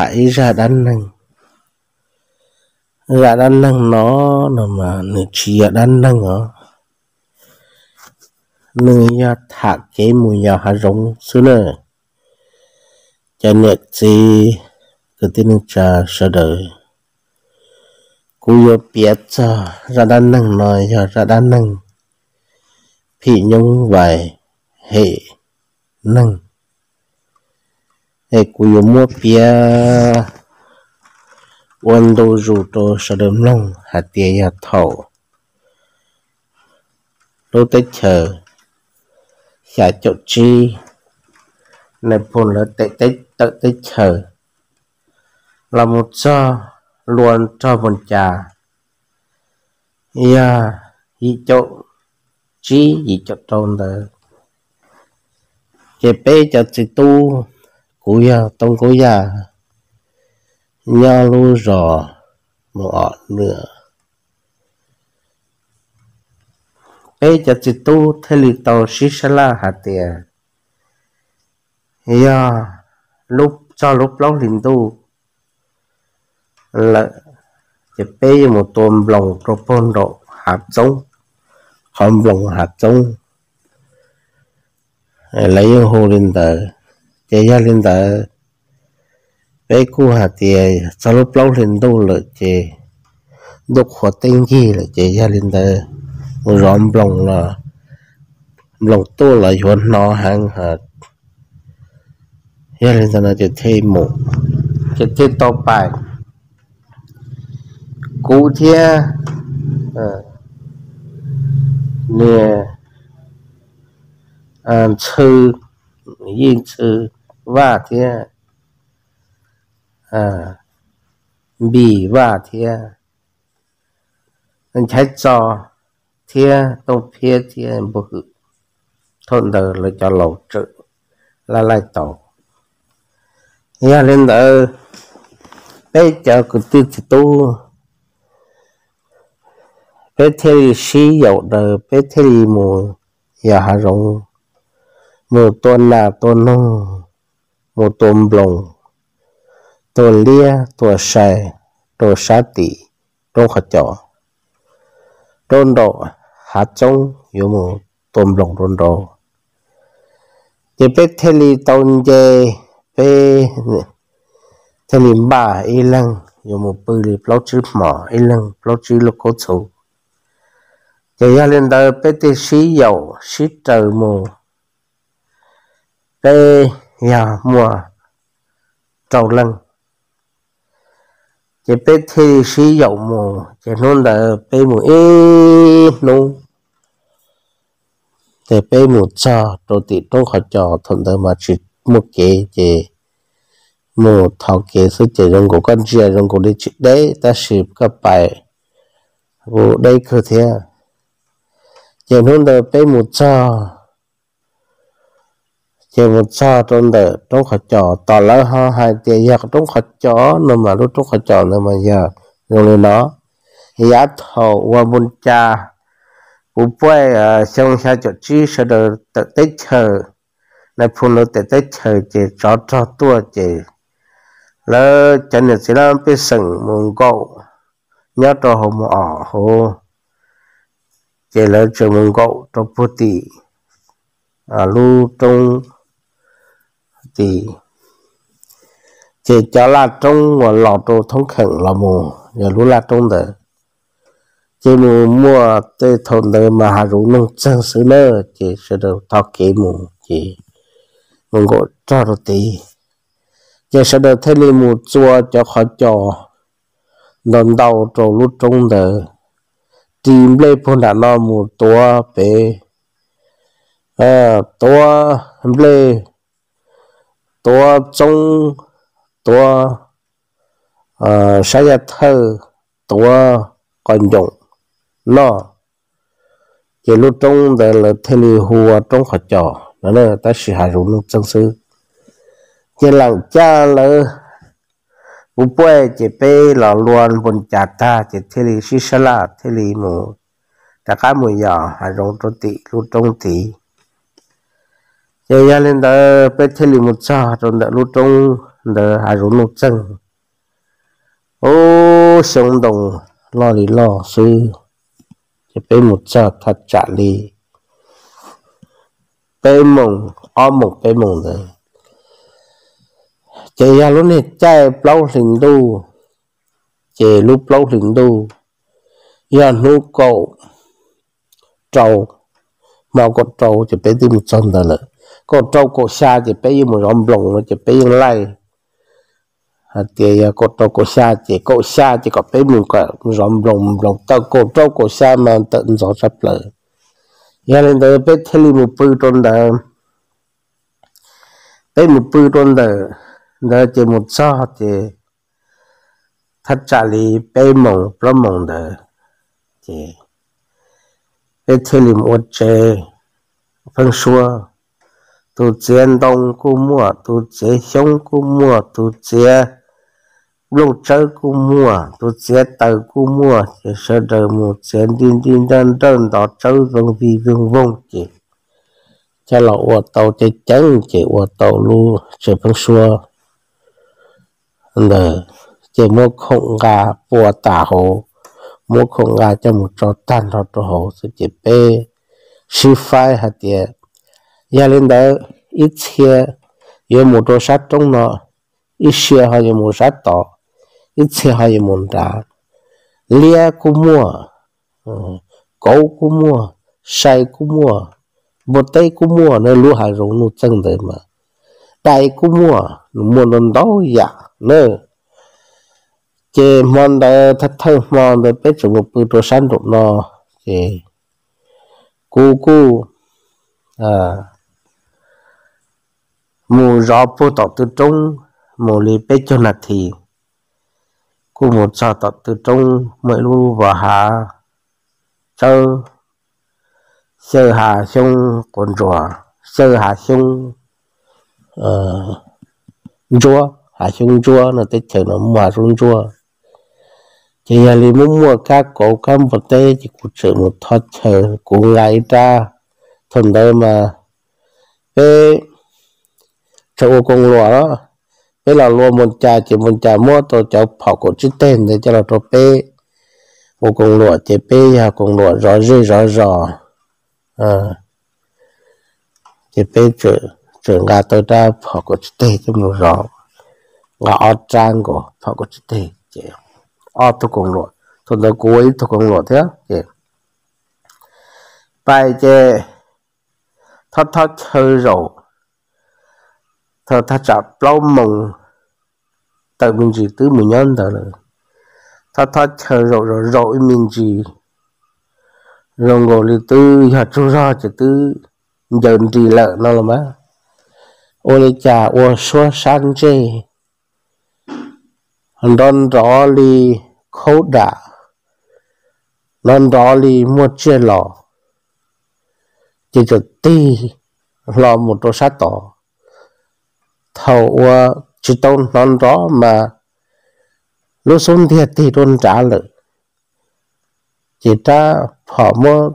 tham ib zaj dab neeg. Zaj dab neeg no, no mas nws tsis yog dab neeg os, nws yog tham kev mus yos hav zoov xwb na. Cov niam txiv kwv tij neej tsa sawv daws, kuv yuav piav txog zaj dab neeg no yog zaj dab neeg phim nyuj vais hem neeg, es kuv yuav muab piav ua ntu zus rau sawv daws mloog hais tias yog thaum lub teb chaws xya caum tsib, nais phoo lawv tawm teb chaws los mus txog lua nrog npoo cas yog yim caum tsib yim caum rau ntawd, ces peb cov txiv tub, kuv yog Tooj Kub Yaj, nyob lub zos Moos Os Nwm, peb cov txiv tub thiaj li tau sib sab laj hais tias yog txog lub plaub hlis ntuj lawm, ces peb yuav mus tua nploos rau puag nraum hav txoob, qhov nploos hav txoob, lawv yeej hu li ntawd. Ces yog li ntawd, peb kuj hais tias txog lub plaub hlis ntuj lawm ces ntuj qhuav teeb ncig lawm ces yog li ntawd mus zov nploos los nploos tuaj los yuav hnov heev. Yog li ntawd no ces thiaj mus, ces thiaj tau pais, kuv thiab niag Ntxhw, Yij Ntxhw, Vaj thiab Npis Vaj thiab Nchaiv Txos thiab Tooj Phiab thiab Npug Hwm. Thaum ntawd lawv cov laus tseem laij laij tau. Yog li ntawd, peb cov kwv tij txiv tub, peb thiaj li sib yaum daws, peb thiaj li mus yos hav zoov, mus tua nas tua noog, mus tua nploos, tua liab tua sai rau sab tim roob qhov cos, rau nraum hav txoob, yuav mus tua nploos rau nraud. Ces peb thiaj li tau nce, peb thiaj li npaj ib leeg yuav mus pw li plaub tsib hmos, ib leeg plaub tsib lub kaub txhuv. Ces yog li ntawd peb thiaj sib yaum sib raws mus, peb yog muaj rau leej. Ces peb thiaj li sib yaum mus, ces hnub ntawd peb mus ib hnub, ces peb mus txog rau tim roob qhov cos. Thaum ntawd mas tsis muaj kev, ces mus thov kev xwb, ces zoo nkaus koj ntsia zoo nkaus li tsis deb, tab sis koj pais kuj deb kawg thiab. Ces hnub ntawd peb mus txog, ces mus txog rau ntawm roob qhov cos, tom lawv ho hais tias yog roob qhov cos no mas lub roob qhov cos ntawd mas yog zoo li no. Yav thaum uas npoo cas puv puaj xyoo xya caum tsib sawv daws tawm teb chaws, nais phoo lawv tawm teb chaws ces tsov rog tuaj ces lawv cov niam txiv laj mej pej xeem mus nkaum nyob rau hauv Moos Os hauv, ces lawv tseem mus nkaum rau puag tim lub roob tim, ces cov laj roob uas los rau thoob kheem los mus yog lub laj roob ntawd. Ces mus muaj tej thaum ntawd mas hav zoov noog txeeg xwb na, ces sawv daws thov kev mus ces mus nkaum rog rau tid, ces sawv daws thiaj li mus txua cov qhov cos ntau ntau rau lub roob ntawd, ris nplej puag nram no mus tuav pem, tuav nplej, tuav txoob, tuav sab yaj thawj, tuav qos ncoom noj. Ces lub roob ntawd lawv thiaj li hu ua roob qhov cos no, tab sis hav zoov noog txeeg xwb. Ces lam caj lawv puv puaj ces peb los lua npoo cas tag ces thiaj li sib sab laj thiaj li mus rov qab mus yos hav zoov rau tim lub roob tid. Ces yog li ntawd peb thiaj li mus txog rau ntawm lub roob ntawd hav zoov nuj txeeg, ub, xyoob ntoo loj li loj xwb. Ces peb mus txog thaj tsam li peb moos, ob moos peb moos ntawd, ces yog lub niag caij plaub hlis ntuj. Ces lub plaub hlis ntuj yog hnub kaum rau, hmo kaum rau ces peb twb mus txog ntawd lawm. Kaum rau kaum xya ces peb yeej mus zov nploos no ces peb yeej laij hais tias yog kaum rau kaum xya ces kaum xya ces kom peb mus kom zov nploos, nploos tawm kaum rau kaum xya mas tawm ntxov tshaj plaws. Yog li ntawd peb thiaj li mus pw rau ntawd. Peb mus pw rau ntawm ntawd ces mus txog ces thaj tsam li peb moos plaub moos ntawd, ces peb thiaj li mus ua tsev pheeb suab. Tus txiav ntoo kuj muaj, tus txiav xyoob kuj muaj, tus txiav nplooj tsawb kuj muaj, tus txiav taws kuj muaj, ces sawv daws mus txiav nti nti nrawj nrawj ntov tsawb voog vig voog voog ces coj los ua tau ceev ceev ces ua tau lub tsev pheeb suab ntawd, ces muab khoom nqa pua tas hauv, muab khoom nqa coj mus tso tag nrho rau hauv xwb ces peb sib faib hais tias yog li ntawd ib txhia yuav mus rau sab roob no, ib txhia ho yuav mus sab tod, ib txhia ho yuav mus nrad. Liab kuj muaj, kauv kuj muaj, sai kuj muaj, npua teb kuj muaj na, lub hav zoov nuj txeeg ntawd mas dais kuj muaj, nws muaj ntau ntau yam na. Ces hmo ntawd thawj thawj hmo ntawd peb tseem mus pw rau sab nraum no, ces kuv kuj mus zov puag tom tw roob, mus li peb caug nas this, kuj mus txog tom tw roob muaj ib lub vos hav tsawb, xyaw hav xyoob quav ntsuas, xyaw hav xyoob ntsuab, hav xyoob ntsuab no, teb chaws no muaj hav xyoob ntsuab. Ces yog li muaj muaj kab kauv kab npua teb ces kuv tseem mus thov chaw, kuv nqa ib rab, thaum ntawd mas peb tseem ua koos luam los, peb los lua npoo cas ces npoo cas muab tau cov phom kaum tsib teg ntawd coj los rau peb ua koos luam ces peb yog koos luam zov zej zov zos. Ces peb tseem nqa tau rab phom kaum tsib teg coj mus zov, nqa ob rab nkaus phom kaum tsib teg ces ob tug koos luam, thaum ntawd kuv ua ib tug koos luam thiab ces pais ces thov thov chaw zaum, thaum thaj tsam plaub moos tawm me ntsis twb mus nyob ntawd lawm, thov thov chaw zaum zaum zaum ib me ntsis, zoo nkaus li twb yog tsaug zog ces twb ncaws nris lawm no los mas, ua li cas ua suab sab ntsej nrov nrov li khaub dam, nrov nrov li muaj tsiaj los, ces txawm tig hlo mus rau sab tod. Thaum uas tsis tau hnov nrov mas lub xub ntiag tig rau nrad lawm, ces rab phom muab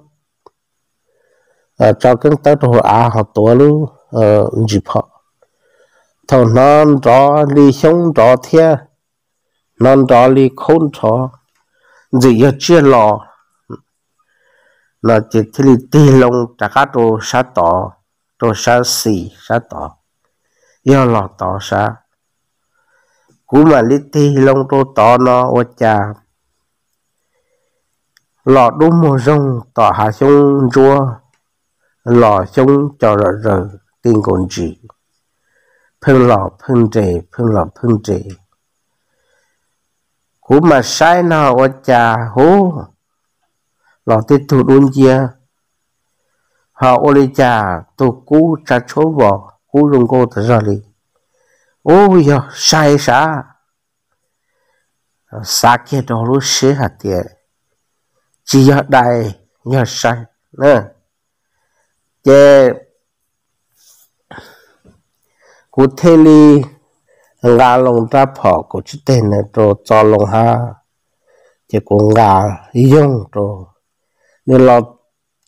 tso keeb tawb rau hauv av ho tuav lub ntsis phom. Thaum hnov nrov li xyoob nrov thiab hnov nrov li khaub nrov, ntxim yog tsiaj los no ces thiaj li tig loo rov qab rau sab tod, rau sab xis sab tod, yog los tod sab. Kuv mam li tig loo rau tod no ua cas los dub muag zoog tom hav xyoob ntsuab, los xyoob co zom zaws ti nkaus ntsis, pheej los pheej nres, pheej los pheej nres. Kuv mam saib no ua cas hu los tib tug dub nciab, ho ua li cas tus kub tsa tshuab vos kub zoo nkauj tas zog li. Ub, yog sai sav, xav kiag rau lub siab hais tias tsis yog dais, yog sai na. Ces kuv thiaj li nqa loo rab phom kaum tsib teg ntawd rau txo loo hab, ces kuv nqa yoog rau, nws los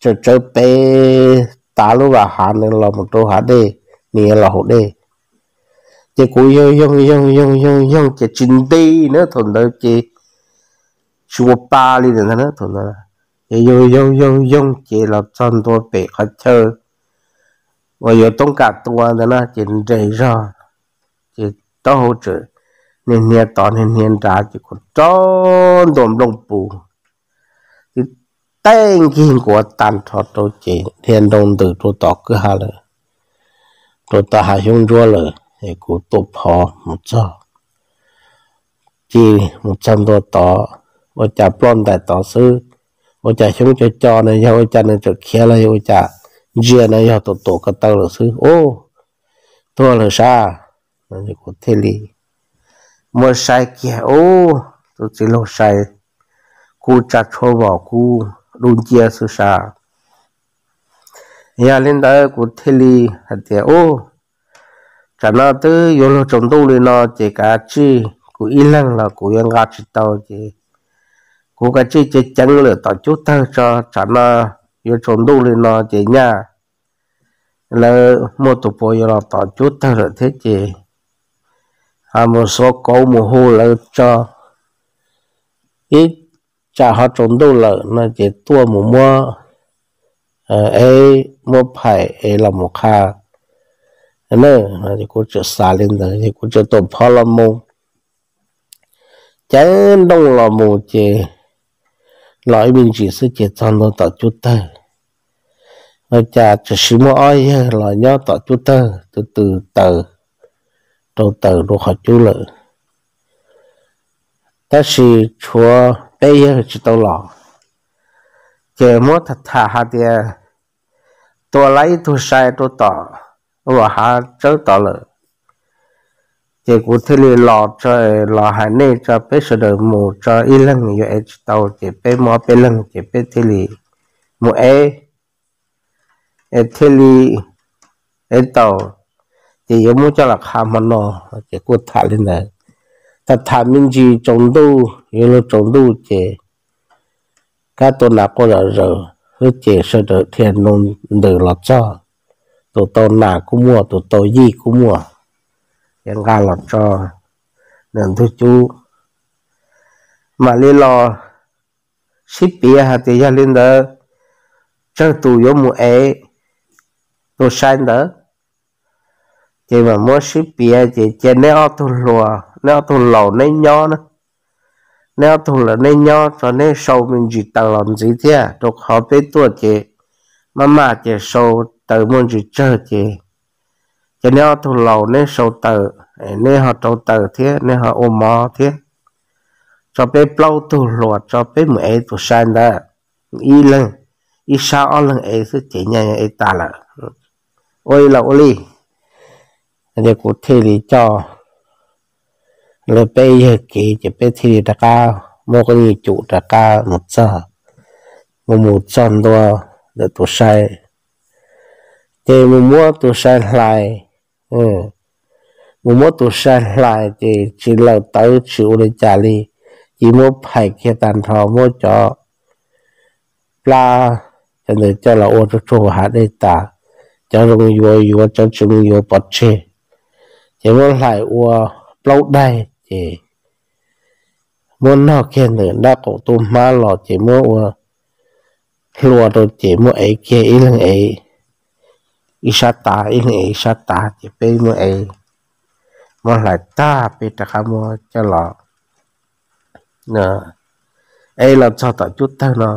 tsawv tsawv pem tav lub vas hav, nws los mus rau hav dej, nws yuav los haus dej. Ces kuv yoog yoog yoog yoog yoog yoog ces tsis nti na, thaum ntawd ces tsis ua pa li ntawd na thaum ntawd. Ces yoog yoog yoog yoog ces los txog ntua pem qhov chaw uas yuav toob kam tua ntawd na ces nres zog, ces taub hau tseem hnia hnia tod hnia hnia nrad ces kuv rau ntua nplooj pus, tib teg nkig nkuav tag nrho rau ces dhia nroo ntws rau tom kwj ha lawm, rau tom hav xyoob ntsuab lawm es kuv tuam phov mus txog, ces mus txog ntua tod, ua cas ploj ntais tod xwb, ua cas xyoob co co no yog ua cas nws tseem khiav los yog ua cas, ntsia no yog tus tuam ko taw lawm xwb ub, tuag lawm sas. Kuv thiaj li muab saib kiag ub, tus txiv laug sai kub tsa tshuaj vos kub dub nciab xwb sas. Yog li ntawd kuv thiaj li hais tias ub, tsam no twb yuav luag tsaus ntuj li no ces kav tsij, kuv ib leeg los kuv yuav nqa tsis tau ces kuv kav tsij ceev ceev lawm tom cub tawg tso, tsam no yuav tsaus ntuj li no ces nyaj lawv muaj tus puav yuav los tom cub tawg lawm thiab ces mus xuav kauv mus hu lawv tso, ib tsam ho tsaus ntuj lawm no ces tuaj mus muab, es muab phais es los mus qha na. Kuv tseem xav li ntawd es kuv tseem tuam phov los mus, ceev nrooj los mus ces los ib me ntsis xwb ces txog ntua tom cub tawg. Ua cas tam sim muaj ob yawg los nyob tom cub tawg, tus twg taws rau taws rau qhov cub lawm, tab sis tshuav peb yawg tsis tau los. Ces muab tham tham hais tias tua lawm ib tug sai rau tom uas hav tsawb tod lawm. Ces kuv thiaj li los tso, los hais nej tso, peb sawv daws mus tso, ib leeg yuav ev tsis tau ces peb muaj ob peb leeg ces peb thiaj li mus ev, es thiaj li ev tau, ces yuav muab coj los qha hmo no. Ces kuj tham li ntawd, tham tham me ntsis tsaus ntuj, yuav luag tsaus ntuj ces kab tua nas quaj zom zaws xwb ces sawv daws dhia nroo ntws los txog, tus tau nas kuj muaj, tus tau yij kuj muaj, ces nqa los tso ntawm ntug cub, mam li los sib piav hais tias yog li ntawd, tsawg tus yuav mus ev tus sai ntawd. Ces mam muab sib piav ces cia neb ob tug hluas, neb ob tug laus neb nyob na, neb ob tug laus neb nyob tso, neb sau me ntsis taws los ntxiv thiab, rau qhov peb tuaj ces maj maj ces sau taws muaj ntsis tsawg ces, ces neb ob tug laus neb sau taws, neb ho rau taws thiab neb ho ua mov thiab, tso peb plaub tug hluas tso peb mus ev tus sai ntawd, ib leeg, ib sab ob leeg ev xwb ces nyaj yuav ev tas lawm. Ua li los ua li, ces kuv thiaj li coj lawv peb yawg kev ces peb thiaj li rov qab muab koj nyuj cum rov qab mus txog, mus mus txog ntua ntawm tus sai, ces mus muab tus sai hlais, mus muab tus sai hlais ces tsis laws tawv tsis ua li cas li, ces muab phais kiag tag nrho muab cov plab cov ntawd coj los ua tsuag tsuag hav dej tas, cov zoo yuav yuav, cov tsis zoo yuav pov tseg, ces muab hlais ua plaub daig ces muab nog kiag ntawm nraub qaum tub hmab los ces muab ua hlua rau ces muab ev kiag ib leeg ev ib sab tav, ib leeg ev ib sab tav ces peb muab ev, muab hlais tag peb rov qab muab coj los, ev los txog tom cub tawg no,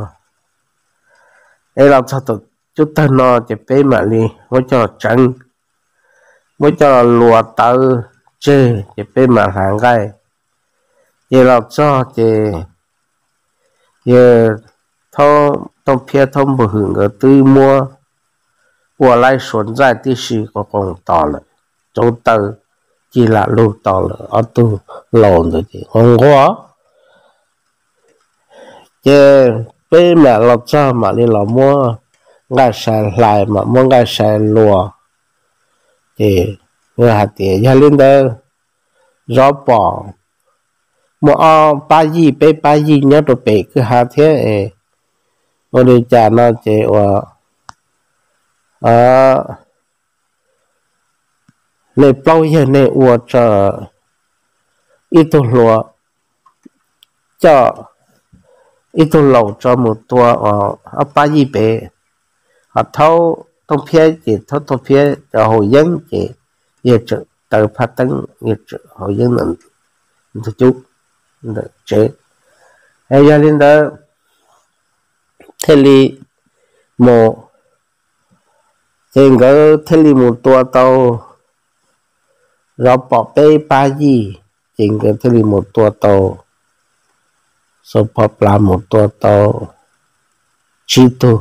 ev los txog tom cub tawg no ces peb mam li muab coj los tseev, muab coj los luas tawv tseg ces peb mam hlais nqaij. Ces los txog ces yawg Tooj Phiab Tooj Npug Hwm nkawd twb muab ua laib suav ntxaij tib si qoo qoo tos lawm, rauv taws cig lam lug tos lawm, ob tug laus ntawd ces nquag nquag. Ces peb mam los txog mam li los muab nqaij sai hlais mam muab nqaij sai luas. Ces hais tias yog li ntawd, zov pom muaj ob pab yij peb pab yij nyob rau pem kwj ha thiab es ua li cas no ces ua nej plaub yawg nej ua tso, ib tug hluas coj ib tug laus tso mus tua ob pab yij pem, ho thaub tooj phiab ces thaub tooj phiab cov haus yeeb ces yawg tseem taws phaj teeb, yawg tseem haus yeeb ntawm ntug cub ntawm tsev. Yog li ntawd thiaj li mus, ces nkawd thiaj li mus tua tau, zov pom peb pab yij, ces nkawd thiaj li mus tua tau, xauv pov plav mus tua tau tsib tug,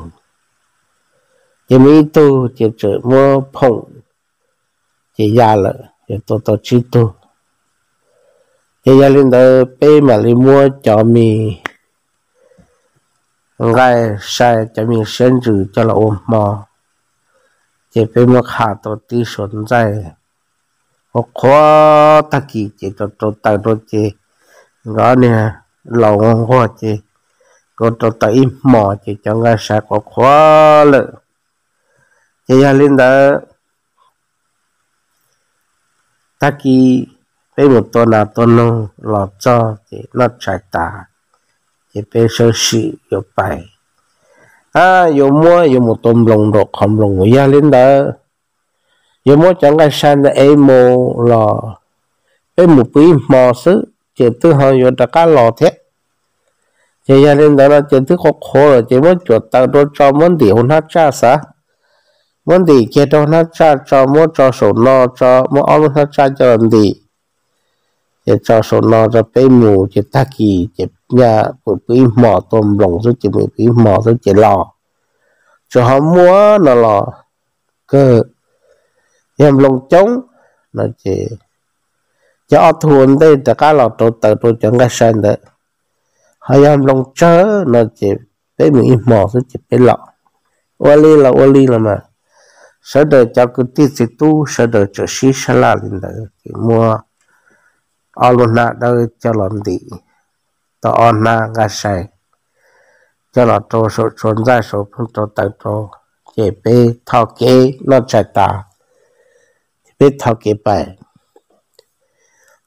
ces muaj ib tug ces tseem muab phoom ces ya lawm, ces tua tau tsib tug. Ces yog li ntawd peb mam li muab cov me nqaij sai, cov me siab ntsws coj los ua hmo, ces peb muab qha tau tib suav ntxaij qhuav qhuav. Tag kis ces rau rau taws rau ces nkawd niag laus nquag ces nkawd rau taws ib hmos ces cov nqaij sai qhuav qhuav lawm. Ces yog li ntawd tag kis peb mus tua nas tua noog los txog ces noj tshais tas, ces peb sawv sim yuav pais, yuav muab yuav mus tua nploos nraum qhov nploos. Yog li ntawd yuav muab cov nqaij sai ntawd ev mus los peb mus pw ib hmo xwb ces twb ho yuav rov qab los thiab. Ces yog li ntawd no ces twb qhuav qhuav lawm ces muab cuam taws rau tso muab ntim hauv hnab tsaj xav, muab ntim kiag rau hnab tsaj tso, muab tso saum no tso, muab ob lub hnab tsaj coj los ntim, ces tso saum no rau peb mus ces tag kis ces nyaj pw pw ib hmo tua nploos xwb ces mus pw ib hmo xwb ces los. Tsuas ho muaj no los kawg, yog nploos coob no ces cov ob tug ua ntej rov qab los rauv taws rau cov nqaij sai ntawd, ho yog nploos tsawg no ces peb mus ib hmo xwb ces peb los. Ua li los ua li los mas, sawv daws cov kwv tij txiv tub sawv daws txawm sib sab laj li ntawd ces muab ob lub hnab dawb coj los ntim tau ob hnab nqaij sai coj los rau saum tsua ntxaij saum pheej rau taws rau, ces peb tho kev noj tshais tas, ces peb tho kev pais.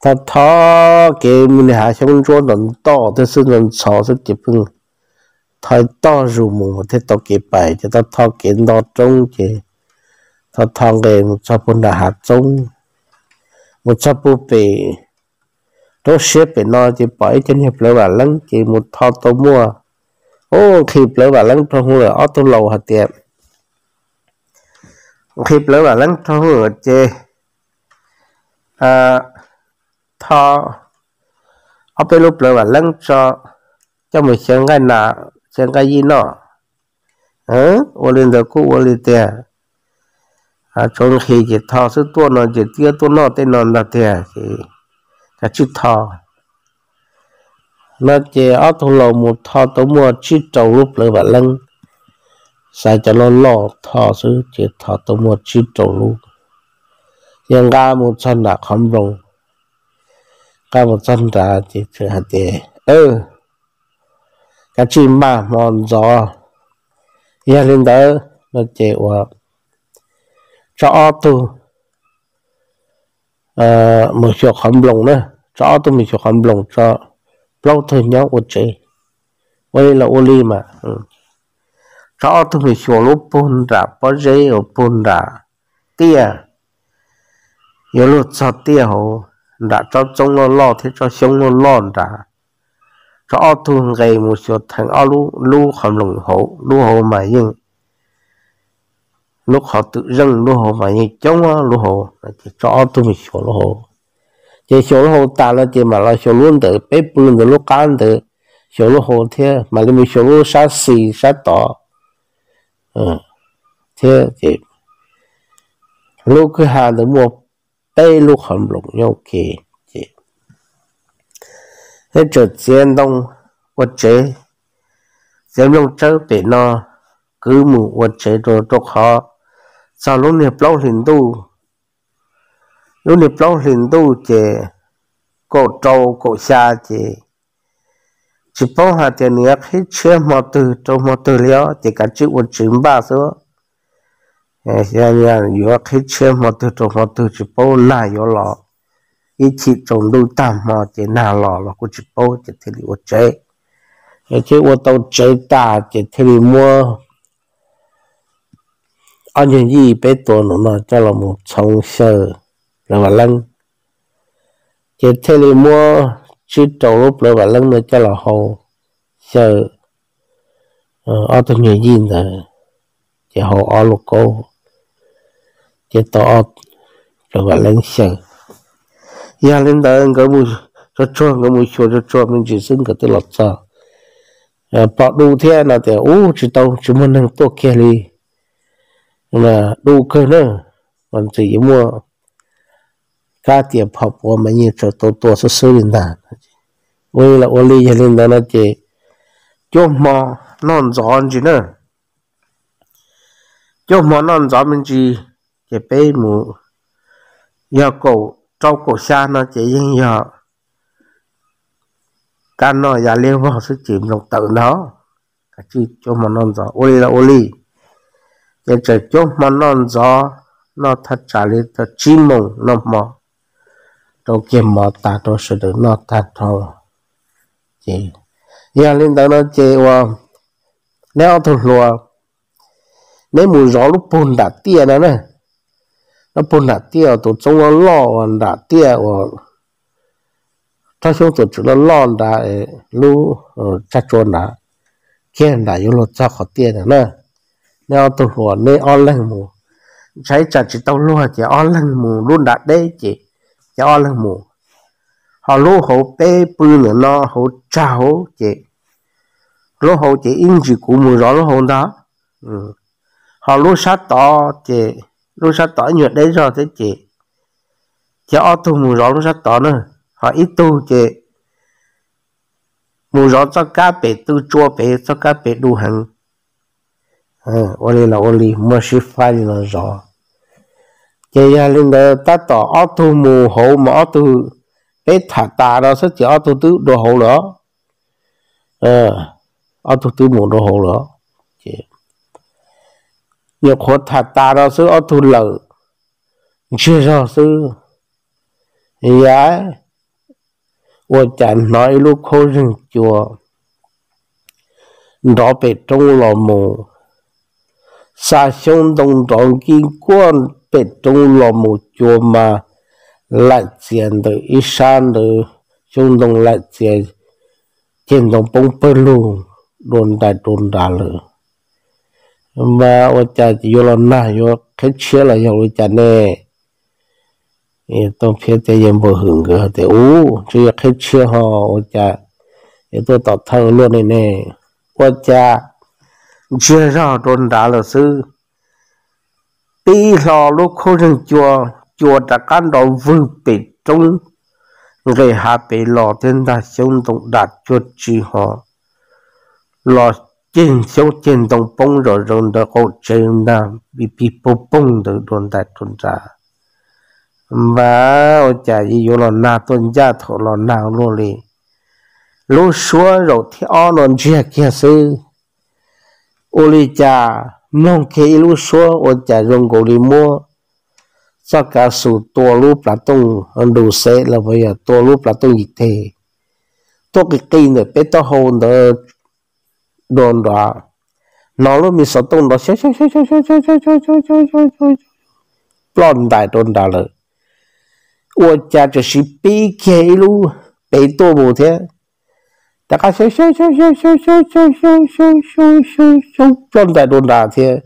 Tho tho kev mus niag hav xyoob ntsuab ntawm ntoj thiab xwb, ntxhov ntxhov xwb ces pheej tho toj zus mus thiaj tau kev pais. Ces tho tho kev nto roob ces tho tho nqes mus txog puag nram hav txoob, mus txog puag pem roob siab pem no ces pom ib co niag plawv vam leeb ces mus tho tau muaj, ub, nqhis plawv vam leeb rau hauv lawm. Ob tug laus hais tias nqhis plawv vam leeb rau hauv ces tho ob peb lub plawv vam leeb tso, coj mus xyaw nqaij nas xyaw nqaij yij noj. Ua li ntawd kuj ua li tiag, tsuav nqhis ces tho xwb, tuaj no ces twb tuaj noj tej no ntag tiag, ces kav tsij tho. No ces ob tug laus mus tho tau muaj tsib rau lub plawv vam leeb, xaiv cov loj loj tho xwb ces tho tau muaj tsib rau lub. Ces nqa mus txog nram qhov nploos, nqa mus txog nrad ces hais tias, kav tsij npaj hmo ntxov. Yog li ntawd no ces ua tso ob tug mus xyuas qhov nploos na, tso ob tug mus xyuas qhov nploos, tso plaub tug nyob ua tsev. Ua li los ua li mas, tso ob tug mus xyuas lub puag nram pob zeb uas puag nram tiaj, yuav luag txog tiaj hauv, nram tsob txoob loj loj thiab tsob xyoob loj loj nrad. Tso ob tug nqes mus xyuas theem ob lub, lub qhov nploos hauv, lub hauv mas yeej, lub qhov twm zeej lub hauv mas yeej coob, lub hauv ces tso ob tug mus xyuas lub hauv. Ces xyuas lub hauv tas no ces mam los xyuas lub ntawm peb pw ntawd lub qab ntawd, xyuas lub hauv thiab mam li mus xyuas lub sab xis sab tod thiab. Ces lub kwj ha ntawd muaj peb lub qhov nploos nyob ua ke. Ces neb txawm txiav ntoo ua tsev, txiav nplooj tsawb pem no, kwv mus ua tsev rau, rau qhov txog lub niag plaub hlis ntuj, lub niag plaub hlis ntuj ces kaum rau kaum xya ces tsis paub hais tias nws yuav qhib tshiab hmo twg rau hmo twg li os, ces kav tsij ua tsev npaj xwb. Yuav qhib tshiab hmo twg rau hmo twg tsis paub, nag yuav los ib chim tsaus ntuj tag hmo ces nag los los kuj tsis paub ces thiaj li ua tsev. Ces ua tau tsev tas ces thiaj li muab ob nyuag yij peb tua num no coj los mus txhoov xyaw plawv vam leeb. Ces thiaj li muab tsib rau lub plawv vam leeb no coj los hau xyaw ob tug nyuag yij ntawd, ces hau ob lub kaub, ces tau ob plawv vam leeb xyaw. Yog li ntawd nkawd mus tsuag tsuag, nkawd mus xyuas tsuag tsuag me ntsis xwb nkawd twb los txog. Pom du thiab no tias, ub, tsis tau, tsis muaj neeg tuaj kiag li, du kawg na, mas ntxim yuav muaj kab tias phom puav mas yeej tsaws tau tua xwb xwb li ntag. Ua li los ua li, yog li ntawd no ces cuab hmo noj ntxov ntsis na. Cuab hmo noj ntxov me ntsis, ces peb mus, yog kaum rau kaum xya no ces yeej yog kab noj ya liab vog xwb ces nploos tawm ntag. Kav tsij cuab hmo noj ntxov. Ua li los ua li, ces txawm cuab hmo noj ntxov, noj thaj tsam li tau tsib moos noj hmo, rau kiag mov tas rau sawv daws noj tag nrho. Ces yog li ntawd no ces ua, neb ob tug hluas, neb mus zov lub pug nram tiaj no na. Lub pug nram tiaj uas tus txoob loj loj uas nram tiaj uas rab xyoob tus tswv loj loj nrad, lub tsag tsua nrad, kiag nram yuav luag txog qhov tiaj na. Neb ob tug hluas neb ob leeg mus, ntshai tsam tsis tau luag ces ob leeg mus lub nrad deb ces, ces ob leeg mus. Ho lub hauv peb pw ntawm no hauv tsag hauv ces, lub hauv ces ib ntsis kuv mus zov lub hauv ntag. Ho lub sab tod ces, lub sab tod ib nyuag deb zog thiab ces, ces ob tug mus zov lub sab tod na. Ho ib tug ces mus zov txoj kab pem tw tsua pem, txoj kab pem du heev. Ua li los ua li, muab sib faib li no zov. Ces yog li ntawd tab tom ob tug mus hauv mas ob tug, peb tham tas rau xwb ces ob tug twb dua hauv lawm. Ob tug twb mus dua hauv lawm. Ces nyuam qhuav tham tas rau xwb ob tug lawm, ntsiag zog xwb. Yam ua cas hnov ib lub khaub zeeg cua nrov pem roob los mus, xa xyoob ntoo nrov nkij nkuaj pem roob los mus, cua mas laim txias ntawm ib sab ntawd, xyoob ntoo laim txias, ceg ntoo poob pawg lug dua ntais dua nras lawm. Mas ua cas yuav los nag yuav qhib tshiab los yog ua cas ne? Tooj Phiab thiab Yawg Npawg Hwm nkawd hais tias, ub, tsis yog qhib tshiab ho ua cas yuav tuaj tom thawj luaj ne ne? Ua cas ntsiag zog dua nrad lawm xwb. Pib hlo lub khaub zeeg cua, cua rov qab nrov vwg pem roob nqes hav pem los thiab ntag, xyoob ntoo dam cuag tsi ho los ceg xyoob ceg ntoo poob zom zaws ntawm qaum tsev ntag, pig pig poog poog ntawd dua ntais dua nras. Mas ua cas yuav los nag tuaj ncaj thaum los nag luaj li. Lub suab zaum thib ob no ntsiag kiag xwb. Ua li cas mloog kiag ib lub suab ua cas zoo nkaus li muab txoj kav xus tua lub plav tooj nrus xev los puas yog tua lub plav tooj yim teg tuaj qis qis ntawm peb taub hau ntawd dua nrad. Hnov lub me xov tooj nrov xyab xyab xyab xyab ploj ntais rau nrad lawm. Ua cas txawm sis pib kiag ib lub pem tuaj mus thiab, rov qab xyab xyab xyab xyab xyab xyab xyab xyab xyab xyab ploj ntais rau nrad thiab.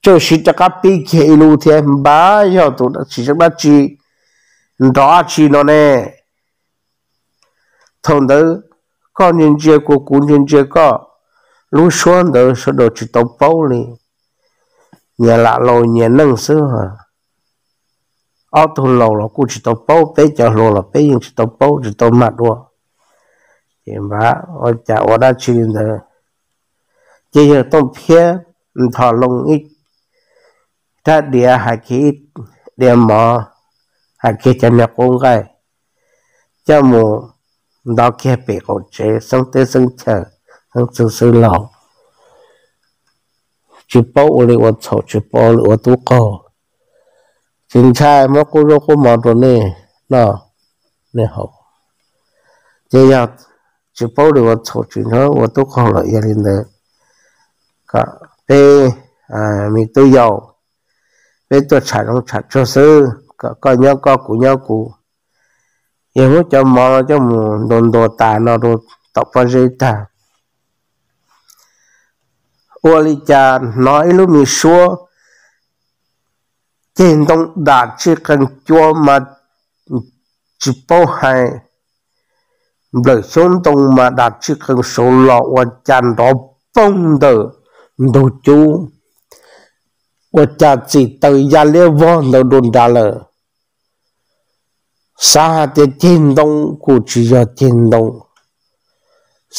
Txawm sis rov qab pib kiag ib lub thiab, npab yog tus dab tsi dab tsi nrov dab tsi no ne? Thaum ntawd koj ntsia ntsia kuv, kuv ntsia ntsia koj, lub suab ntawd sawv daws tsis tau paub li. Nyias lam laus nyias neej xwb. Ob tug laus los kuj tsis tau paub, peb cov hluas los peb yeej tsis tau paub, tsis tau mag dua. Ces npab ua cas ua dab tsi li ntawd, ces yawg Tooj Phiab nthos loo ib rab diav, hais kiag ib diav mov, hais kiag cov niag qub nqaij coj mus ntov kiag pem qaum tsev, xeeb teb xeeb chaw, xeeb txwv xeeb laug. tsis paub ua li ua txhaum, tsis paub ua li ua tub qaug. Tsis ntshai, muab qub zaub qub mov rau nej noj nej haus. Ces yog tsis paub li ua txhaum, tsis ntshai ua tub qaug lawm, yog li ntawd kom peb me tub yau, peb tuaj tsham zoov tsham tsuag xwb, kom koj nyob koj, kuv nyob kuv. Yog muab cov mov no coj mus ntuas ntuas tas no rau tom pob zeb tag, ua li cas hnov ib lub me suab ceg ntoo dam tsij qees cua mas tsis paub hais, nplawm xyoob ntoo mas dam tsij qees saud los ua cas nrov poog ntawm ntug cub, ua cas txim taws ya liab vog ntawd dua nrad lawm. Xav hais tias ceg ntoo kuj tsis yog ceg ntoo,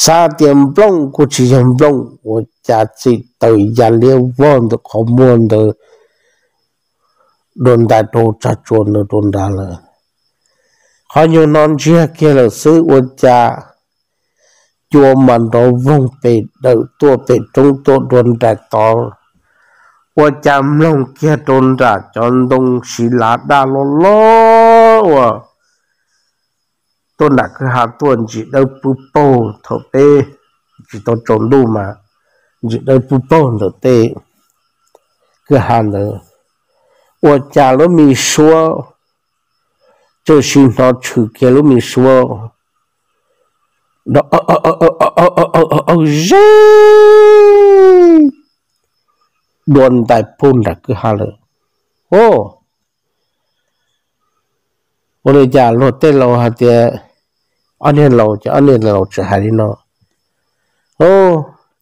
xav tias nplooj kuj tsis yog nplooj, ua cas txim taws ya liab vog ntawm qhov muag ntawd dua ntais rau tsag tsua ntawd dua nrad lawm. Qhov nyuag no ntsiag kiag lawm xwb ua cas cua mas nrov voog pem dawm tuaj pem roob tuaj dua nraim tod, ua cas mloog kiag rau nram cov ntoo siv lav daj loj loj uas tuaj nram kwj ha tuaj ntsis dawb pwb paug thaum peb tsis tau tsaus ntuj mas ntsis dawb pwb paug ntawm tej kwj ha ntawd, ua cas lub me suab, txawm sim hnov tshwm kiag lub me suab zeb dua ntais puag nram kwj ha lawm. Ua li cas luag tej laus hais tias, ob niag laus ces ob niag laus txawm hais li no,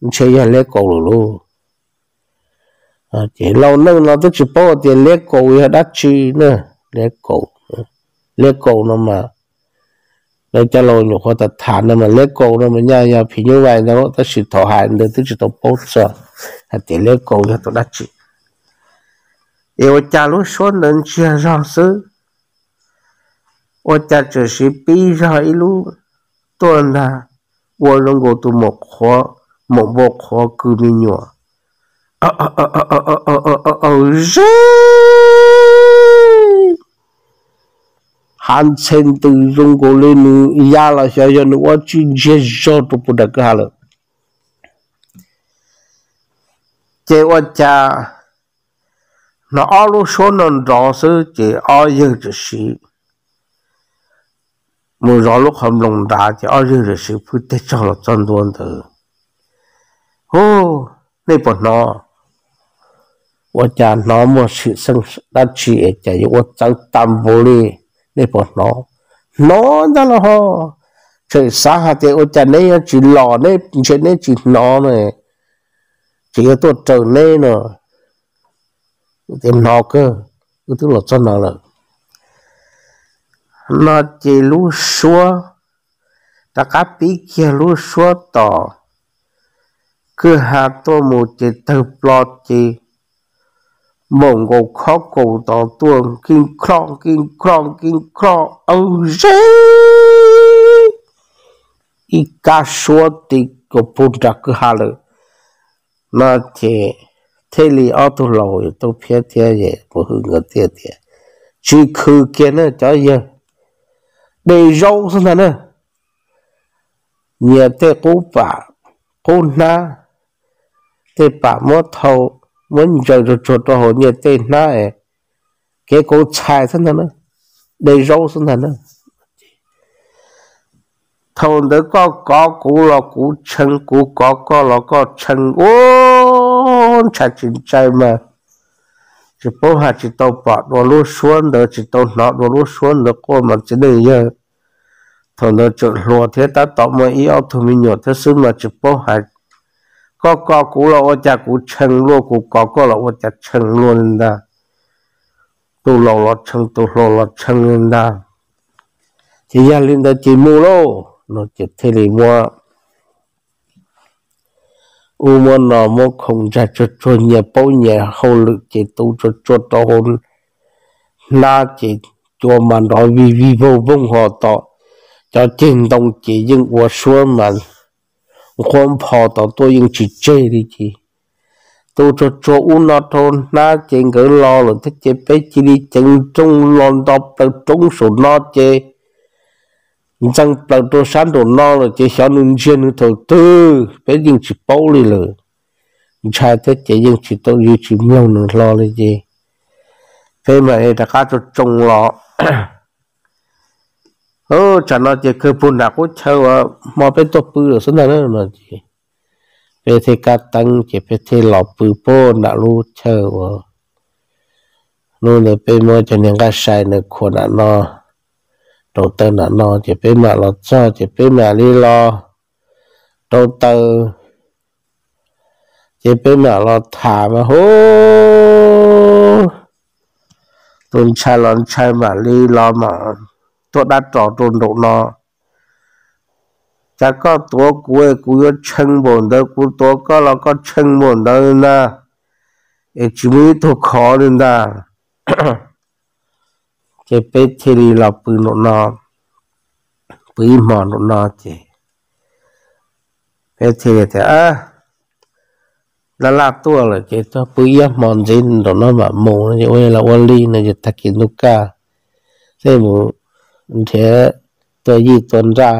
ntshe yog liab kaus lawm lauj. Ces laus neej no twb tsis paub tias liab kaus yog dab tsi na, liab kaus, liab kaus no mas lawv cov laus nyuam qhuav tham tham no mas liab kaus no mas nyaj yog phim nyuj vais ntag, tab sis thaum hais ntawd twb tsis tau paub txog hais tias liab kaus yog tus dab tsi. Es ua cas lub suab ntawd ntsiag zog xwb, ua cas txawm siv pib zog ib lub tuaj ntag, ua zoo nkaus tus maum qhuav, maum npau qhuav kws me nyuam zeb, hav ntxhe ntws zoo nkaus li nws ya los xyov yog nws ua tsi ntsiag zog rau puag nram kwj ha lawm. Ces ua cas hnov ob lub suab no nrov xwb ces ob yawg txawm siv mus zov lub qhov nploos nrad ces ob yawg txawm siv phwj teg tsaug los txog ntua ntawd. Hu, nej puas hnov? Ua cas hnov muaj sim xeej dab tsi es cas yuav ua txawv tag npaum li? Nej puas hnov? Hnov ntag los ho. Tseem xav hais tias ua cas neb yuav tsis los, neb ntshe neb tsis hnov no, tseem yuav tuaj raws neb no. Tias hnov kawg, wb twb los txog no lawm. No ces lub suab rov qab pib kiag lub suab tom kwj ha tuaj mus ces tawg plo ces npaum nkaus khob kaus tod tuaj nkij nkhoj nkij nkhoj nkij nkhoj aw zeb ib kab suab ti kaus pug nram kwj ha lawm. No ces thiaj li ob tug laus Tub Phiab thiab Puv Hwm nkawd thiaj tias, tsis khwv kiag na cov yawg, de zaub xwb ntag na. Nyias tej qub pam qub hnab, tej pam muab thau, muab ntsaws tsuag tsuag rau hauv nyias tej hnab es kev kauv txhais xwb ntag na, de zaub xwb ntag na. Thaum ntawd koj kov kuv los kuv tshee, kuv kov koj los koj tshee, ua ntshai tsis ntshai mas tsis paub hais tsis tau pom dua lub suab ntawd, tsis tau hnov dua lub suab ntawd quaj mas txiv neej yawg thaum ntawd tseem hluas thiab tab tom muaj ib ob tug me nyuam thiab xwb mas tsis paub hais. Koj kov kuv los ua cas kuv tshee luaj, kuv kov koj los ua cas tshee luaj li ntag. Tus laus los tshee, tus hluas los tshee li ntag. Ces yog li ntawd ces mus lauj, no ces thiaj li muab ub muab no muab khoom ntsaig tsuag tsuag, nyias paub nyias hauj lwm ces tu tsuag tsuag rau hauv hnab ces cua mas nrov vig vig voog voog ho tom cov ceg ntoo ces yeej ua suab mas nqhuab npho tom tuaj yeej tsis tseg li ces tu tsuag tsuag ub no rau hnab ces nkawd los lawm thiab ces peb cia li ceev nrooj los nto plaws roob saum no ces ntxeev plaws rau sab nraum no lawm ces xyov nws ntsiag nws thaum twg peb yeej tsis paub li lawm. Ntshai thiab ces yeej tsis tau, yeej tsis mloog nws hlo li ces peb mam li rov qab tsoo tsoo los. Tsam no ces kawg puag nram qub chaw uas hmo peb tuaj pw lawm xwb ntag na no ces peb thiaj kab teeb ces peb thiaj los pw puag nram lub chaw uas hnub ntawd peb muab cov niag nqaij sai ntawd khuam nram no, rau taw nram no ces peb mam los txog ces peb mam li los rau taw ces peb mam los tham mas hu, tus ntshai los ntshai mam li los mas tuaj dab ros rau nraum no. Cas koj tuav kuv es kuv yuav tshee npaum ntawd, kuv tuav koj los koj tshee npaum ntawd ntag, es tsis muaj ib tug khov li ntag. Ces peb thiaj li los pw nraum no, pw ib hmo nraum no ces peb thiaj li tias, laj laj tuaj lawm ces tuaj pw ib hmo ntxiv nraum no mam mus no ces ua li los ua li no ces tag kis ntuj kaj thiaj mus nrhiav tua yij tua nraj,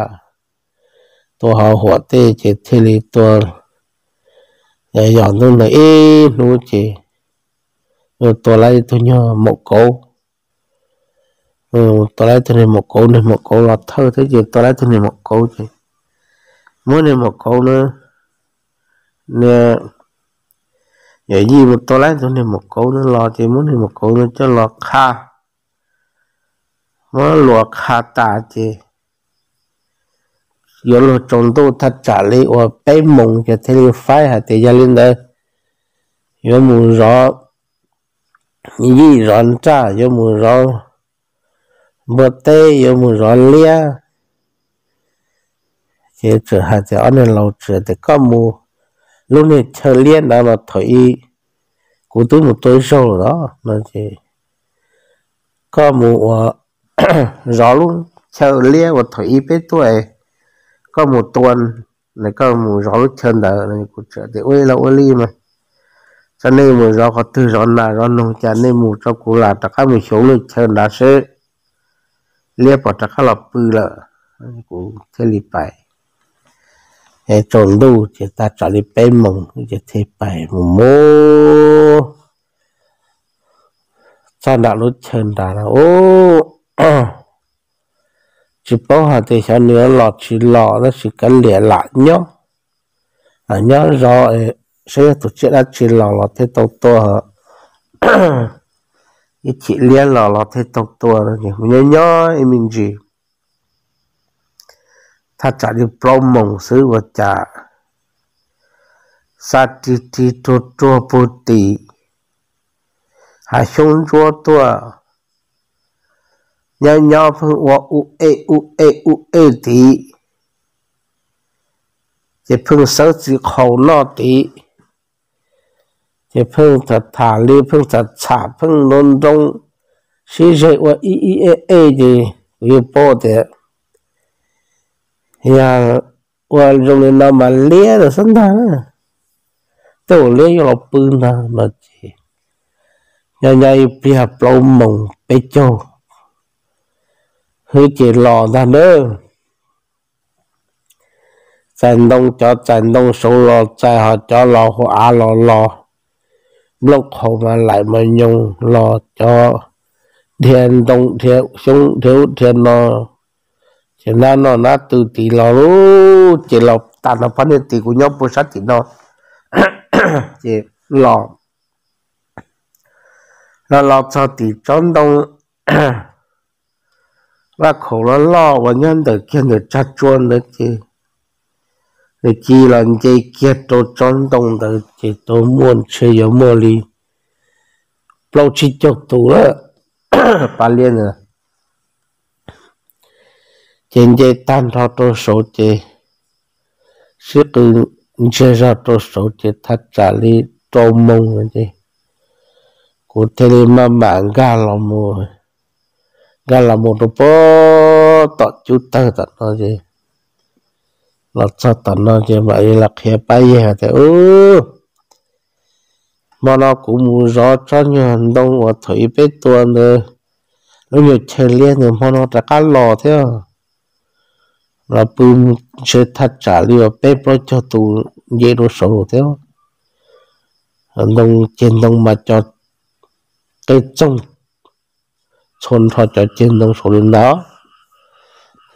tua hauv huam tej ces thiaj li tua, yog ntuj nag ib hnub ces tua lawm ib tug nyuag maum kauv. Tua lawm ib tug niag maum kauv, niag maum kauv los thawj thiab ces tua lawm ib tug niag maum kauv ces muab niag maum kauv na, niag yawm yij mus tua lawm ib tug niag maum kauv na los ces muab niag maum kauv na coj los qha, muab luas qha tas ces yuav luag tsaus ntuj thaj tsam li uas peb moos ces thiaj li faib hais tias yog li ntawd yuav mus zov yij zov nraj, yuav mus zov npua teb, yuav mus zov liab. Ces txawm hais tias ob niag laus txawm tias koj mus lub niag chaw liab ntawd mas thaum ub kuv twb mus tua zaug lawm no ces koj mus ua zov lub chaw liab uas thaum ub peb tuaj, koj mus tua, koj mus zov lub chaw ntawd. Kuv txawm tias ua li los ua li mas, txawm nej mus zov qhov twg zov nas zov noog cas nej mus tso kuv lam rov qab mus xyuas lub chaw ntawd seb liab puas rov qab los pw lawm. Kuv thiaj li pais, tsaus ntuj ces tag tsam li peb moos ces thiaj pais mus mus txog nram lub chaw nrad no ub, tsis paub hais tias xyov nws los tsis los tab sis kav liam lam nyob, lam nyob zov saib yog tus tsiaj dab tsi los los thiaj tau tua, ib chim liab los los thiaj tau tua no ces mus nyob nyob ib me ntsis thaj tsam li plaub moos xwb ua cas xa rig rig ruag ruag puag tim hav xyoob ntsuab tuaj, nyob nyob pheej ua ub ej ub ej ub ej tid, ces pheej xawb txiv qhaus noj tid, ces pheej tham tham li pheej txham txham pheej nroo nroo sib zeg ua ib ib ej ej ces kuv yeej paub tias yog ua zoo li no mas liab lawm xwb ntag, tej zaum liab yuav los pw ntag no ces nyob nyob ib pliag plaub moos peb caug hwb ces los ntag nawb. Txais ntoo cov txais ntoo saud los txais ho cov los hauv av los los, nplooj qhaus mas laim mas nyoos los cov dhia ntoo dhia xyoob dhia ub dhia no, ces nab noj nab tw tid los lawm ces los tag nrho pab niag tim kuv nyob puag sab tim no ces los, los los txog tim tsob ntoo vaj khaum loj loj uas nyob ntawm kiag ntawm tsag tsua ntawd ces nws cia los nce kiag rau tsob ntoo ntawd ces tau muaj ntshe yuav muaj li plaub tsib caug tus lawm pab liab ntawd. Ces nce tag nrho rau saud ces sib qw ntsiag zog rau saud ces thaj tsam li rau moos ces kuv thiaj li maj mam nkag los mus, nkag los mus rau puag tom cub tawg tom no ces los txog tom no ces mam li los qhia pab yawg tias ub, Hmo no kuv mus zov tsob nyuag ntoo uas thaum ub peb tua ntawd, lub nyuag chaw liab ntawd hmo no rov qab los thiab. Los pw ntshe thaj tsam li uas peb plaub caug tus nce rau saud thiab. Ntoo, ceg ntoo mas cov qe txoog txhua nrho cov ceg ntoo saud li ntawd.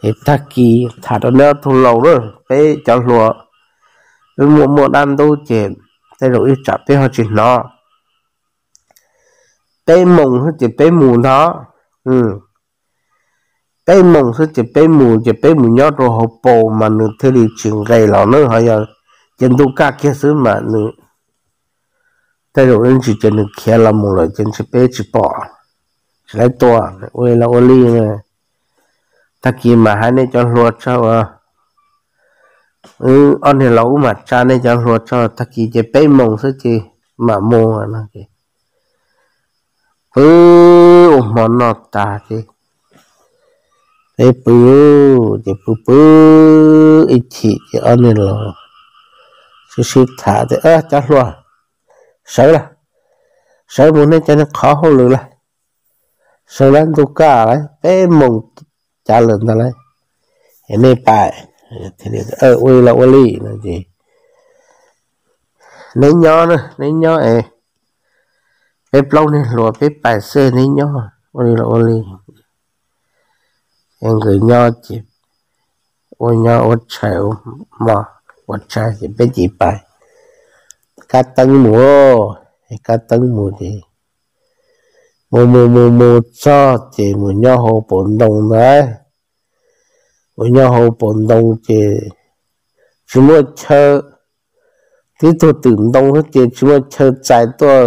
Es tag kis tham rau neb ob tug laus na, peb cov hluas, peb muaj muaj dab ntub ces tej zaum ib tsam peb ho tsis hnov. Peb moos xwb ces peb mus ntag. Peb moos xwb ces peb mus, ces peb mus nyob rau hauv paus mas nws thiaj li tsis nqes los na. Ho yog ces ntuj kaj kiag xwb mas nws tej zaum ib ntsis ces nws khiav los mus lawm ces ntshe peb tsis pom, tsis laib tua. Ua li los ua li, tag kis mas hais nej cov hluas tso, ob niag laus ub mam tsa nej cov hluas tso, tag kis ces peb moos xwb ces mam mus no. Pw ua hmo noj tas ces peb pw, ces pw pw ib chim ces ob niag laus sib sib tham tias, Cov hluas, sawv lawm, sawv mus nej cov niag qhov hauj lwm lawm, sawv lawm, ntuj kaj lawm, peb moos cav lawm ntag lauj, es nej pais. Ua li los ua li no ces neb nyob, neb nyob es peb plaub niag hluas peb pais xwb, neb nyob. Ua li los ua li, es nkawd nyob ces ua nyob ua tshais, ua hmo ua tshais ces peb cia li pais kab teeb mus. Kab teeb mus ces mus mus mus mus txog ces mus nyob hauv paus ntoo ntag. Mus nyob hauv paus ntoo ces tsis muaj chaw, tib tug twm ntoo xwb ces tsis muaj chaw txais tuaj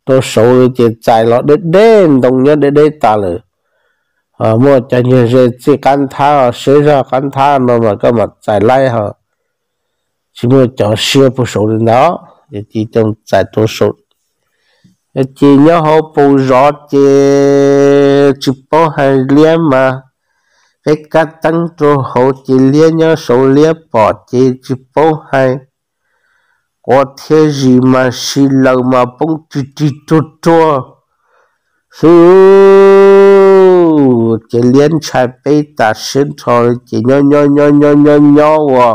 rau saud li ces txais los deb deb, ntoo nyob deb deb tas lawm. Ho muaj cov nyuag ze txij qab nthab, siab zog qab nthab no mas koj mam txais laib ho. Tsis muaj cov siab puag saud li ntawd ces cia li txais rau saud. Ces nyob hauv paus zov ces tsis paub hais, liab mas peb kab teeb rau hauv ces liab nyob saud liab pom ces tsis paub hais, quav thiab zis mas si laws mas poob rig rig ruag ruag xwb. Ces liab ntshai peb tas siab nrho ces nyob nyob nyob nyob nyob nyob ua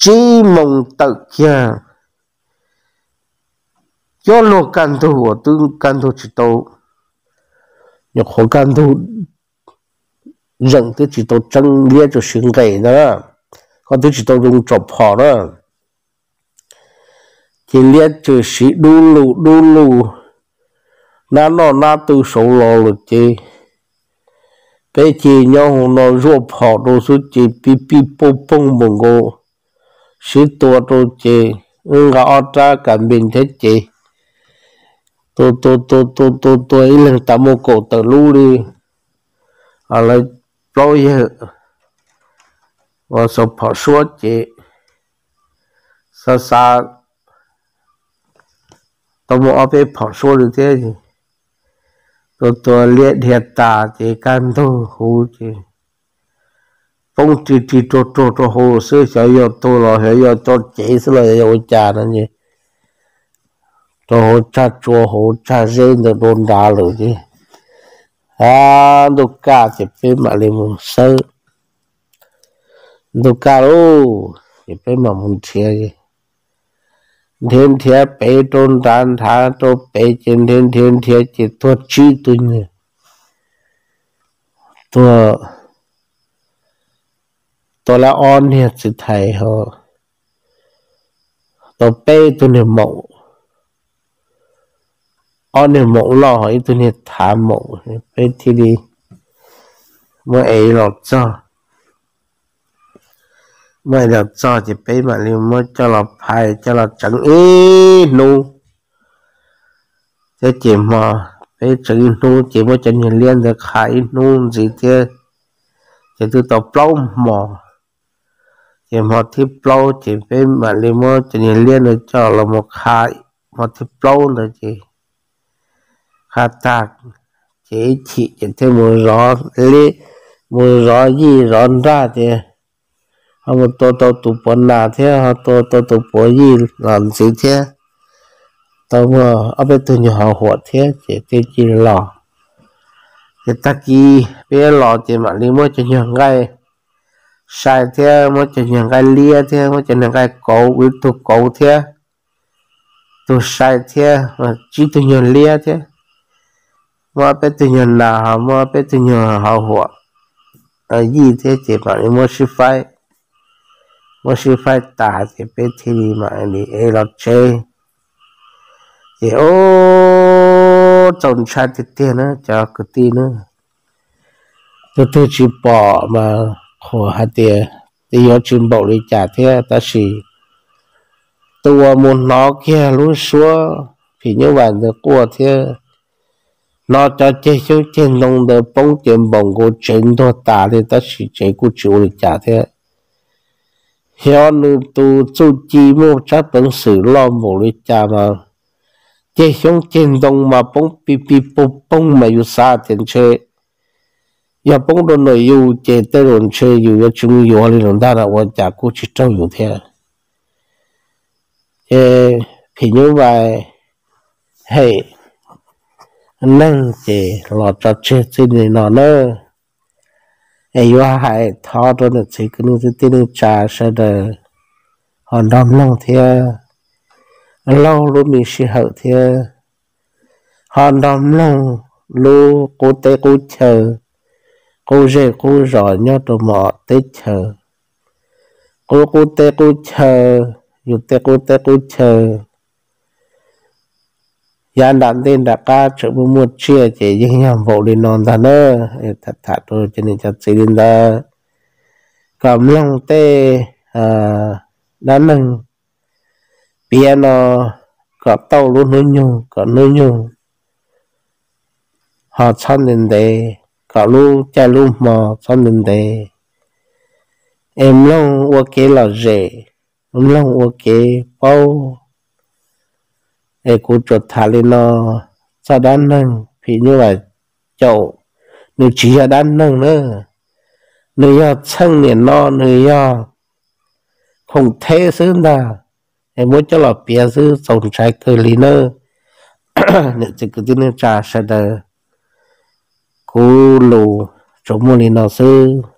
tsib moos tawm kiag, cuab luag kaj ntug uas twb kaj ntug tsis tau, nyuam qhuav kaj ntug zeem twb tsis tau tseeb, liab tsuas siv nqes ntag, koj twb tsis tau zoo tsom phom na. Ces liab tsuas siv dub lug dub lug, nab noj nab tw saud los lawm ces peb ces nyob hauv no zuaj phom rau xwb ces pib pib pooj pooj npaum nkaus, sib tua rau ces wb nqa ob rab kas npis thiab ces tua tua tua tua tua tua ib leeg tas muaj kaum tawm lub li. Lawv plaub yawg ua xaus phom suab ces xav xav tau muaj ob peb phom suab li thiab. Tua tua liab dhia tas ces kaj ntug huv ces poob rig rig ruag ruag rau hauv xwb, xyov yog tuag los xyov yog tso cev xwb los yog ua cas no ces rau hauv tsag tsua hauv tsag zeb ntawd rau nrad lawm ces ntuj kaj ces peb mam li mus xawb. Ntuj kaj lauj ces peb mam mus nrhiav, nrhiav nrhiav pem rau nrad nrad rau pem ces nrhiav nrhiav nrhiav ces tuag tsib tug nyuag, tuag, tuag lawm ob niag txiv thais ho tau peb tug niag maum, ob niag maum loj ho ib tug niag thav maum, peb thiaj li muab ev los txog. Muab ev los txog ces peb mam li muab coj los phais coj los tseev ib hnub thiab ces hmo, peb tseev ib hnub ces muab cov niag liab ntawd qha ib hnub ntxiv thiab ces twb tau plaub hmo. Ces hmo thib plaub ces peb mam li muab cov niag liab ntawd coj los mus qha, hmo thib plaub ntawd ces qha tag ces ib chim ces thiaj mus zov, mus zov yij zov nraj ces ho mus tua tau tus puav nas thiab ho tua tau tus puav yij los ntxiv thiab, tau muaj ob peb tug nyuag hauv huam thiab ces thiaj ci los. Ces tag kis peb los ces mam li muab cov nyuag nqaij sai thiab muab cov nyuag nqaij liab thiab muab cov nyuag nqaij kauv, ib tug kauv thiab, tug sai thiab, tsib tug nyuag liab thiab, muab peb tug nyuag nas ho muab peb tug nyuag hauv huam yij thiab ces mam li muab sib faib, muab sib faib tas ces peb thiaj li mam li ev los tsev. Ces ub, txaus ntshai tiag tiag na cov kwv tij na. Tus twg tsis pom mas qhuas hais tias yuav tsis npaum li cas thiab, tab sis tus uas mus hnov kiag lub suab phim nyuj vais ntawd quaj thiab hnov cov ceg xyoob ceg ntoo ntawd poob ces npaum nkaus tsev ntuag tas li, tab sis tsev kuj tsis ua li cas thiab. Xyov nws tus txuj ci muaj tsab peev xwm loj npaum li cas mas ceg xyoob ceg ntoo mas poob pib pib poog poog mas yus xav tias ntshe yog poob rau ntawm yus ces tej zaum ntshe yus yuav tsis mus yuav li lawm ntag, ua cas kuj tsis raug yus thiab. Ces phim nyuj vais hem neeg ces los tso tseg txij li no na. Es yuav hais thov rau niam txiv kwv tij neej tsa sawv daws ho nrog mloog thiab, laug lub me sij hawm thiab ho nrog mloog lub qub teb qub chaw, qub zej qub zos nyob rau mom teb chaws, qub qub teb qub chaw, yus tej qub teb qub chaw, yav nram ntej nram qab tseem muaj muaj tsiaj ces yeej yog npaum li no ntag na. Tham tham rau cov niam cov txiv li ntawd kom mloog tej dab neeg piav no kom tau lub hnub nyoog, kom hnub nyoog ho txhob ntev ntev, kom lub caij lub hmo txhob ntev ntev, es mloog ua kev lom zem, mloog ua kev paub. Es kuv tsuas tham li no txog dab neeg phim nyuj vais caum, nws tsis yog dab neeg na, nws yog txheej niam no, nws yog khoom theb xwb ntag, es muab coj los piav xwb txaus ntshai kawg li nawb. Niam txiv kwv tij neej tsa sawv daws, kuv lus tsuas muaj li no xwb.